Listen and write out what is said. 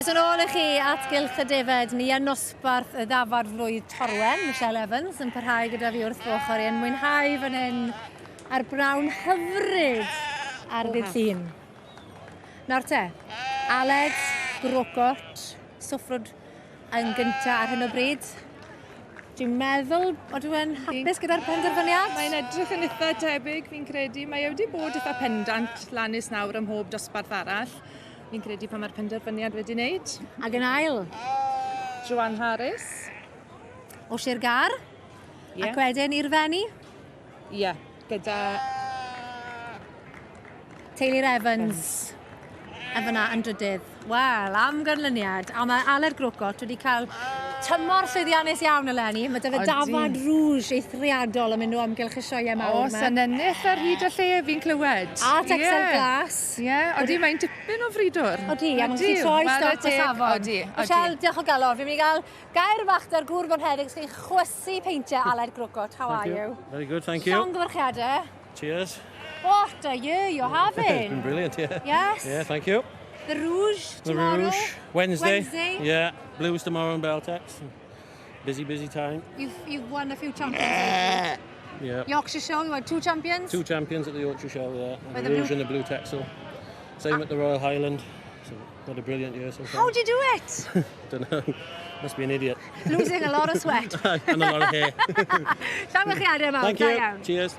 Yn ôl i chi at Gylch y Defed, ni yn nosbarth y ddafad flwydd Torwen, Michelle Evans, yn parhau gyda fi wrth fy ochr i yn mwynhau fan hyn ar brawn hyfryd ar ddydd Llun. Nawr te, Aled, Grocot, Swffrwd yn gynta ar hyn o bryd. Dwi'n meddwl bod e'n hapus gyda'r penderfyniad. Mae'n edrych yn eitha tebyg, fi'n credu. Mae e wedi bod eitha pendant lan nes nawr ym mhob dosbarth arall. Fi'n credu pan mae'r penderfyniad wedi wneud. Ac yn ail? Joanne Harris. O Sir Gar. Yeah. Ac wedyn i'r Fenni? Ie, yeah, gyda... Taylor Evans. A fyna yn drydydd. Wel, am ganlyniad. A mae Aled Grocott wedi cael tymor llwyddiannus iawn eleni. Mae dy fe dafad rouge eithriadol yn mynd o amgylch y sioeau mawr yma. Os, yn ennill ar hyd y lle fi'n clywed. A Texel yeah. Glas. Ie, yeah, odi, mae'n dipyn o fridwr. Odi, a mae'n gallu troi stoc o safon. Odi, odi. Michelle, diolch o galon. Fi'n mynd i gael gair bach da'r gŵr bonheddig sy'n chwysu peintiau Aled Grocott. How thank are you? you? Very good, thank you. Llongyfarchiadau. Cheers. What a year you're having. It's been brilliant, yeah. Yes. Yeah, thank you. The Rouge tomorrow. The Rouge. Wednesday. Wednesday. Yeah, Blues tomorrow in Beltex. Busy, busy time. You've won a few champions. Yeah. Yorkshire Show, you won two champions? Two champions at the Yorkshire Show, yeah. The Rouge and the Blue Texel. Same at the Royal Highland. So, what a brilliant year so far. How do you do it? Don't know. Must be an idiot. Losing a lot of sweat. And a lot of hair. Llongyfarchiadau mawr. Thank you. Cheers.